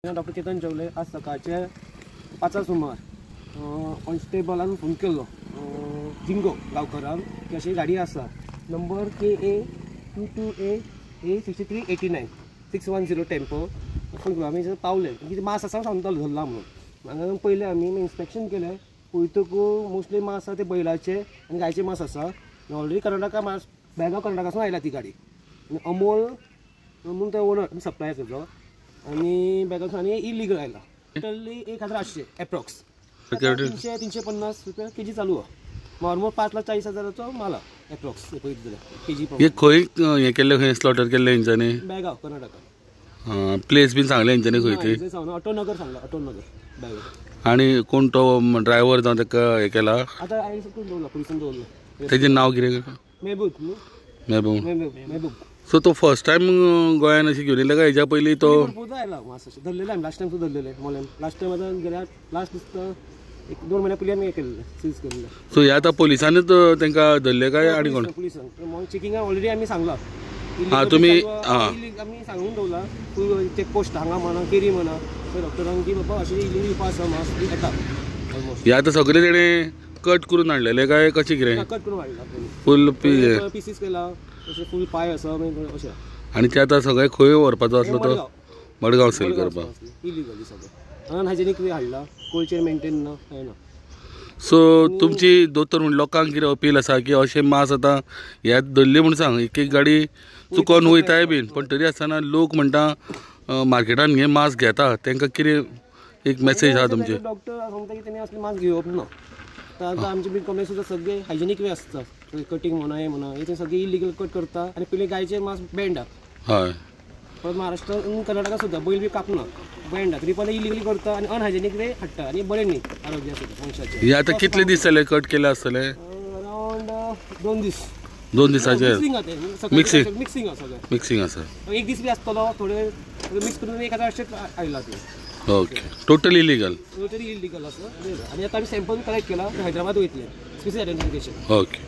Doctor Chetan Chowgule आज सकाळचे 5 सुमार कॉन्स्टेबलान फोन केल्लो जिंगो गांवकरान की अशी गाडी आसा number KA 22AA 6389 610 tempo phone केलो. आमी पावले कितें मास आसा सांगतालो धरला म्हणून. हांगा पयलें आमी इन्स्पेक्शन केलें पळयतकू मोस्टली मास आसा ते बैलाचे आनी गायचे मास आसा. ऑलरेडी कर्नाटका मास बेळगांव कर्नाटकासून आयला ती गाडी आनी अमोल म्हणून तो ओनर सप्लायर तेजो आनी बेळगांवसून आनी इलिगल आयला. टोटली 1800 एप्रॉक्स 300-350 रुपया केजी चालू आहा. नॉर्मल 5,40,000 माल एप्रॉक्स पळयत जाल्यार केजी. हे खंय हें केल्लें, खंय स्लॉटर केल्लें हेंच्यांनी? बेळगांव कर्नाटका. प्लेस बीन सांगलें हेंच्यांनी खंय ती? सांगना, ऑटोनगर सांगला, ऑटोनगर बेळगांव. आनी कोण तो ड्रायव्हर जावं ताका हें केला? आतां हांवें दवरला, पुलिसान दवरला. तेजें नांव कितें? मेहबूब. मेहबूब. मेहबूब. सो तो फर्स्ट टायम गोंयान अशें घेवन येयला काय हेज्या पयलीं तो? भरपूर आयला मास अशें धरलेलें आमी लास्ट टायम सुद्दां धरलेलें मोलेम. लास्ट टायम आतां गेल्या लास्ट दिसता 1-2 म्हयन्या पयलीं आमी हें केल्लें, सीज केल्लें. सो हे आतां पोलिसांनीच तांकां धरले काय आनी कोण? पुलिसान चेकिंगाक ऑलरेडी आमी सांगलां. हां तुमी आमी सांगून दवरलां फूल चेक पोस्ट हांगा म्हणा केरी म्हणा डॉक्टरांक की बाबा अशें इलिगल येवपा आसा मास येता ऑलमोस्ट. हे आतां सगळें तेणें कट करून हाडलेलें काय कशें कितें? कट करून हाडला, फूल पिसीस केला, अशें फूल पांय आसा अशें. आनी ते आतां सगळें खंय व्हरपाचो आसलो तो? मडगांव सेल करपाक. इलिगली सगळें अनहायजेनीक वे हाडला, कोल्ड चेन मेंटेन ना, कांय ना. सो तुमची दोतोर म्हण लोकांक कितें अपील आसा की अशें मास आतां ह्या धरली म्हूण सांग, एक एक गाडी चुकोन वयताय बीन, पण तरी आसतना लोक म्हणटा मार्केटान हे मास घेता, तांकां कितें एक मेसेज आसा तुमची? डॉक्टर सांगता की तेणी असले मास घेवप ना. आतां आमचे बीन कंप्लेन सुद्दां सगळे हायजेनीक वे आसता, कटींग म्हणा हें म्हणा, हे सगळे इलिगल कट करता. आनी पयलीं गायचे मास बँड आहा. हय, परत महाराष्ट्र कर्नाटका सुद्दां बैल बी कापना, बँड आहा, तरी पण इलिगली करता आनी अनहायजेनीक वे हाडटा आनी बरें न्ही आरोग्या सुद्दां मनशाचें. हे आतां कितले दीस जाले कट केले आसतले? अरावंड 2 दीस. 2 दिसाचे मिक्सिंग मिक्सिंग आसा, सगळें मिक्सिंग आसा. 1 दीस बी आसतलो, थोडे मिक्स करून 1800 आयला ते. Okay, totally illegal. Totally illegal आसा. आनी आतां आमी सॅम्पल कलेक्ट केला, हैदराबाद वयतले स्पेसीस आयडेंटिफिकेशन. ओके.